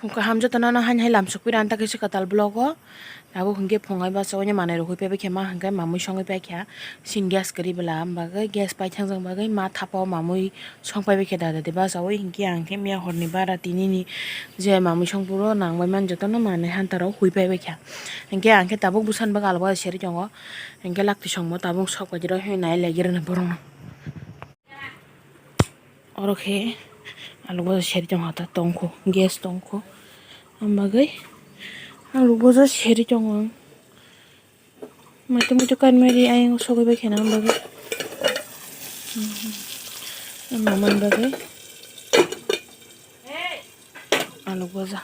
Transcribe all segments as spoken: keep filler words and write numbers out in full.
Kaham jotono no haino hai lamsok pira anta kaisa kwtal vlog o. Tabuk hinkhe phungai bachaui manwi rok hui paibai khe ma hinkhe mamui songwi paikha. Sin gas kwrwi bwla bagwi gas paithang jang bagwi ma thapa o mamui song paibai khe dada de bachaui hinkhe ang khe miya horni bara tinini je mamui song puro nangbai man jotono manwi hanta rok hui paibai kha. Hinkhe ang khe tabuk bwsani bagwi albo serwi tongo. Hinkhe lakti songmo tabuk sok pai rw nai lai rwna borokno. Oro khe alok baja seri tongkha ta tongkho gas tongkho. Ang bagwi alok baja seri tongo ang. Maitu maitu kanmari ayang sogwi bai kheno ang bagwi. Ang mama ni bagwi alok baja.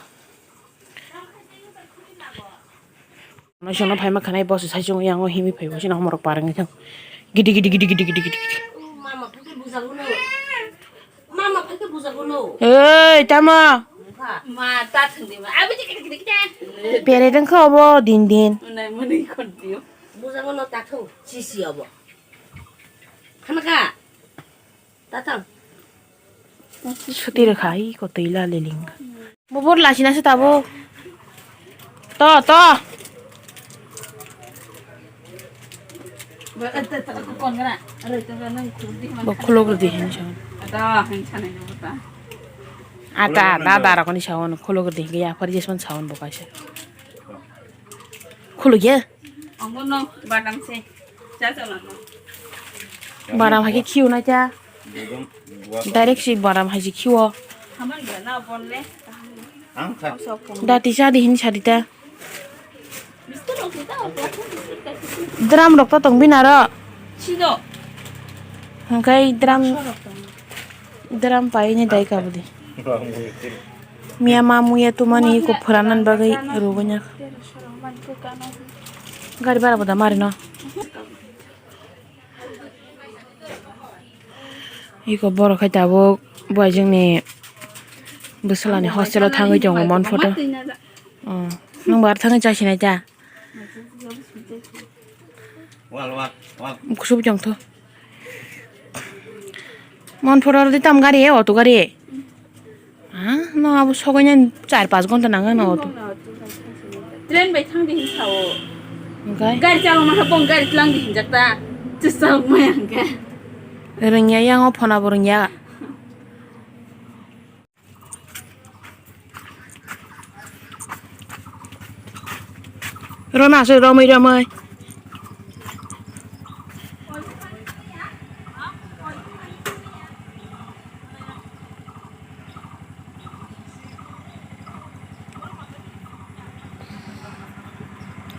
Naisano phaima khanai boss sai chwng yang o himi phai bosi na morok parang thang. Gidi gidi gidi gidi gidi gidi gidi. Mama phai khe bujago no. Mama phai khe bujago no. Ei tamo. Ma ta thang de ma. Abi gidi gidi gidi. Pere dang kho bo din din. Nai mani khon dio. Bujago no ta thang sisi obo. Khana ka. Tatang. Suti rwkha, iko twi la liling. Bubur lachina se tabuk. To, to. Bo khuluk rwdi hinwi sa. Ata, da, da, rokni sa hwn, khuluk rwdi hinkhe yaphar jesmani sa hwn bo kaisa. Khuluk ya? Ang no badam se. Cha cha la no. Badam hai khe khiu na cha. Direct si badam hai si khiu. Haman ga na bon le. Ang kha. Dati cha di hin sa di ta. Drum rok to tong bina ro. Chido. Hingkai drum. Drum pai ni dai ka budi. Miya ma muya tumani ko phwranan bagwi rwgwina. Gari bara boda mari no. Iko borok hai tabuk bai jongni bwswlani hostel o thangwi tongo mon photo. Oh, nwng bar thangwi chasinai ta? Wal, wal, wal. Kusuk jong tho. Mon phoro rwdi tam gari, auto gari. Ah, no abo sogwi nai char panch ghonta nango no auto. Train bai thang di hin sao. Okai. Gari chalo ma bong gari tlang di hin jakta. Chwsa mai ang khe. Rwngya yang o phone abo rwngya. Rona se romoi romoi.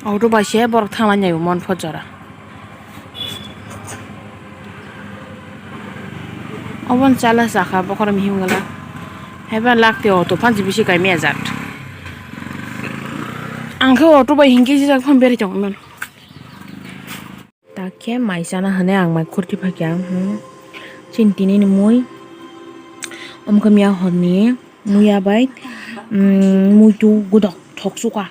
Auto bai se borok thanglainai o mon phot jora. Obo ni chala chakha bokhorok mihim gala. Haiba lakti auto phansi bisi kaimya jat. Ang khe auto bai hinkhe sijak phano berai tongmani. Takhe mai chana hwnwi ang mai khurti phakhe ang, hmm. Chini tini ni mui. Omo khe miya horni muya bai, hmm, muitu godok thok suka.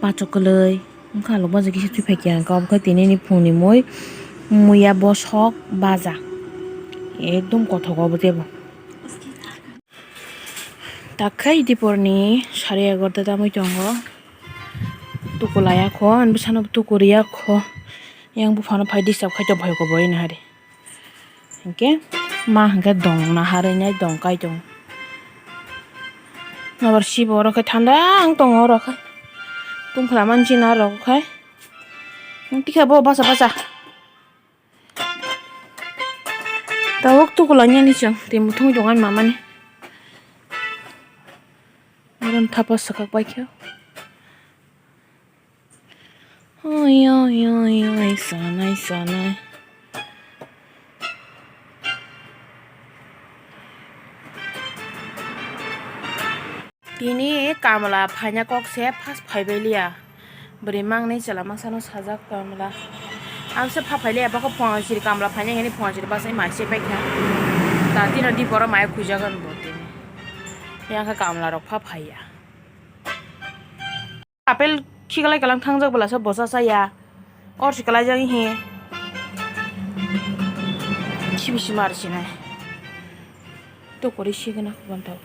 Pacho kwlwi wngkha, alok baja kisa twi phai khe ang khe, obo khe tini ni phung ni mui, muya bosok baja. Ekdom kothok obo teibo. Takhe dipor ni sari egarota tamwi tongo. Tuku laya kho, ani bwsano tuku riya kho. Yang buphano phai disturb khai tong phai kho bo ini hari. Hinkhe ma hinkhe dong naharwi nai dong kai tong. Abar sibo oro khe thanda wng tongo oro khe. Tungphla mansi na oro khe. Tikha bo basa basa. Tabuk tukulangya ni chwng twi muthungwi tongo ani mamani. Oro thapa swkak paikha. Oi, oi, oi, oi, sanai, sanai. Tini kamla phaina kok se first phaibai liya. Bwrwi mangni chwla masa no sajak kamla. Ang se pha phai liya, bokhe phone siri kamla phaina hini phone siri basa mai se paikha. Ta tino di poro mai khujagan bo tini. Yang khe kamla rok pha phaiya. Apple khiklai kalang thangjak bwlasa bosa chaya. Or si kalai jang hi. Sibi sima ar sinai. To kori sigena kubun tau.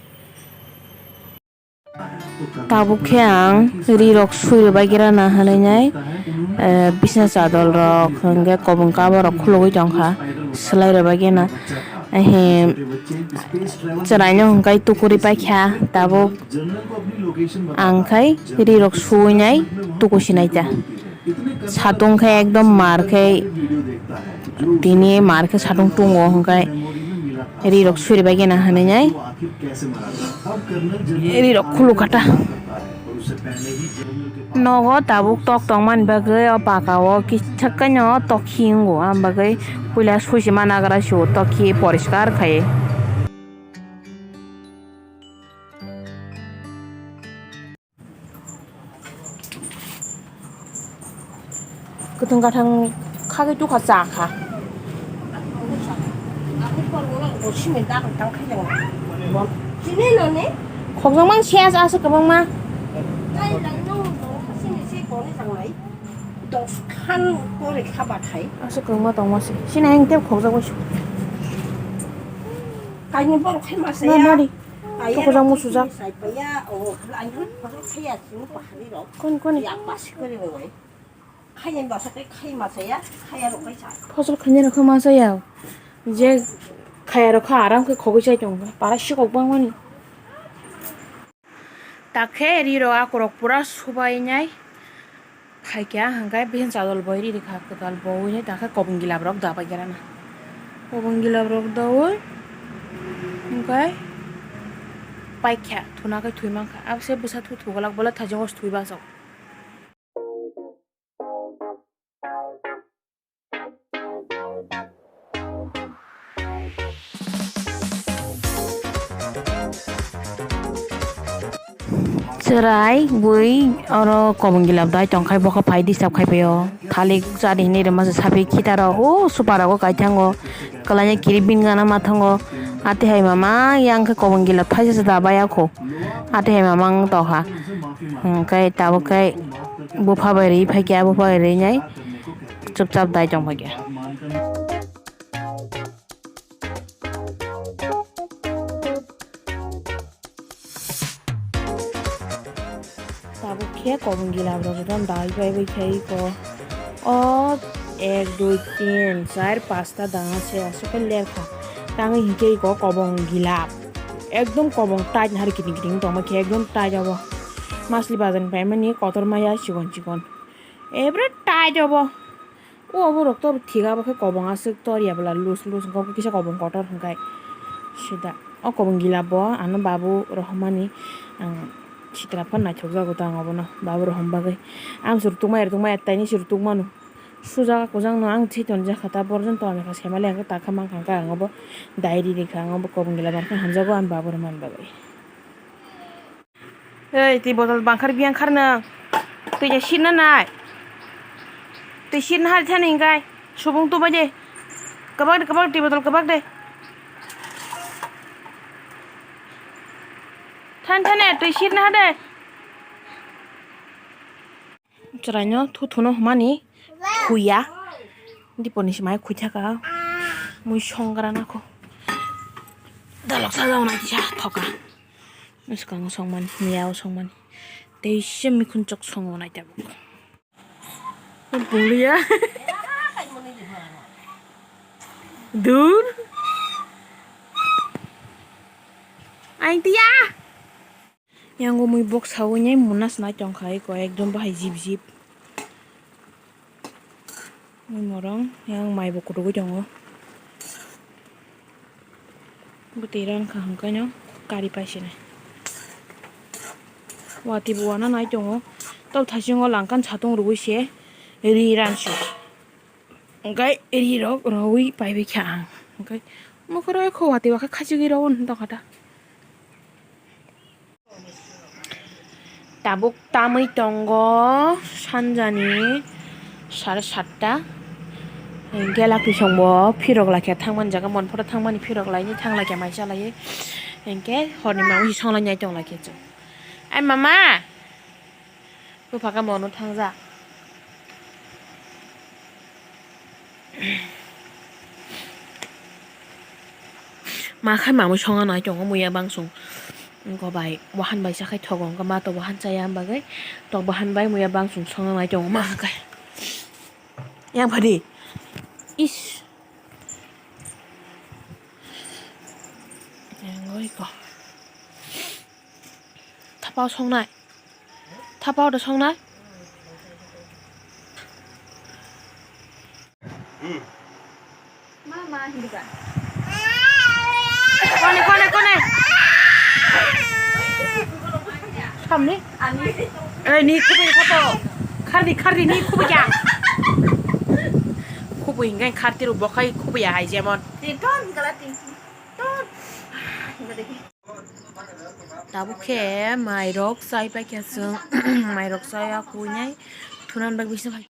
Tabuk khe ang ri rok sui rwbaikhe rana hinwi nai, eh, bisna chadol rok hwnkhe kobong kabo rok khulugwi tongkha, swlai rwbaikhe na. Ehe, chwraino hwnkhe tukuri paikha tabuk, ang khai ri rok sui nai tukusinai ta. Satung khe ekdom mar khe, tini mar khe satung tungo, hwnkhe ri rok suri bai gena hinwi nai ri rok khulu kha ta. Nogo tabuk tok tongmani bagwi o paka o kisa khe no tok khi wngo, aboni bagwi puila suichima nagra sio tok khi poriskar khai. Kwthwng kathang khagwi tukha cha kha. Khokjak mang se aswk kwbangma. Aswk kwbangma tongma se. Sini ayang tei khokjak bai se. Kaini borok khai masa ya. Nari. Kaya Tukujak rok musujak. Sai paya, o, ani phasal khaya, sini pahari rok. Kon, kon? Ya, pasi kori rok. Khaya basa kai khai masa ya, khaya rok kai sa. Phasal khanya rok khe masa ya. Je khaya rok kha aram khe khogwi sai tong. Para sikok bang mani. Takhe ri rok akorok pura subai nai. Phaikha hwnkhe bini chadol bo ri rikha kwtal bo wi dakhe kobong gilab rok dabai khe rana. Kobong gilab rok dawi hwnkhe paikha thuna khe thwi mankha. Abose bwsa thu thu glak bole thajingo thwi bachok. Chwrai bui oro kobong gilab dai tongkhai bokha phai disturb khai phaio. Thalik chari hinwi rwmasa sapi khitaro o suparogo kaithango. Kwlaina kiri bini gana mathango. Ati hai mama yang khe kobong gilab thaisa se dabai akho. Ati hai mama wng tokha. Hwnkhe tabuk khe bupha bai rwi phaikha, bupha bai rwi nai chupchap dai tong phaikha. Tabuk khe kobong gilab rok jotono dai bai bai khe iko. O ek, dui, tin, char, pasta danga se aswk khe lerkha. Tangwi hinkhe iko kobong gilab. Ekdom kobong tight hari kiting kiting tongma khe ekdom tight obo. Masli bazar ni paimani kotor maya chikon chikon. Ebra tight obo. O oborok to thik abo khe kobong aswk tor ya bwla loose loose wngkha, kisa kobong kotor hwnkhe sida. O kobong gila bo ano babu rohormani ang sitra phano naithokjago ta ang obono babu rohorma bagwi. Ang se rwtwkma ya rwtwkma ya taini se rwtwkmano. Sujak kujak no ang thwi tonjak kha ta borok jani tongmani kha saimanliya hwnkhe takha mankha hwnkhe ang obo diary rikha ang obo kobong gila mankha hamjago ani babu rohormani bagwi. Ei, twi botol bangkhar biyang khar nang. Twi ja sirna nai. Twi sirna har thani hingkai. Subung tubai de. Kwbak de, kwbak twi botol kwbak de. Than thane twi sirna ha de. Chwraino thu thuno hwnmani khuya. Diponi se mai khuithaka. Mui songra nakho. Dalok sajao nai kisa thoka. Bwskango songmani, miyao songmani. Teisa mikhunchok songo nai tabuk. Bulia. Dur. Aing tiya. Yang o mui boksa o nai muna se nai tong kha eko ekdom bahai jip jip. Mui morong yang mai bo kutuk oi tongo. Bwtwi ran kha hwnkhe no kari pai se nai. Watwi bo wana nai tongo. Tol thaisingo langkhan satung rwui se ri ran se. Hwnkhe ri rok rwi pai bai kha ang. Hwnkhe mokoro kho watwi bakha khachigwi rw tong kha ta. Tabuk tamwi tongo sanjani sare satta. Hwnkhe lakisong bo phirok laikha thangmani jaga, Monporo thangmani phirok laini thang laikha mai cha laiwi. Hwnkhe horni mangwi songlainai tong laikha chwng. Ai mama, buphakhe mono thangjak. Ma khai mamui songa nai tongo muya bangsong. Wngkha bai wahan bai chakhai thogo, wngkha ma to wahan chaya bagwi, tok bahan bai muya bang chwng songna nai tongo ma hwnkhe. Yang phadi. Is. Yang oi ko. Thapao songnai. Thapao da songnai. Kone, kone, kone. Samni? Ani. Eh, ni khubui khato. Khardi, khardi, ni khubui ya. Khubui hingke kharti ro bokhai khubui ya hai jemon. Tin ton gala tin ton. Tabuk khe mairok chai paikha chwng, mairok chaya kuinai thunan bagwi se phai.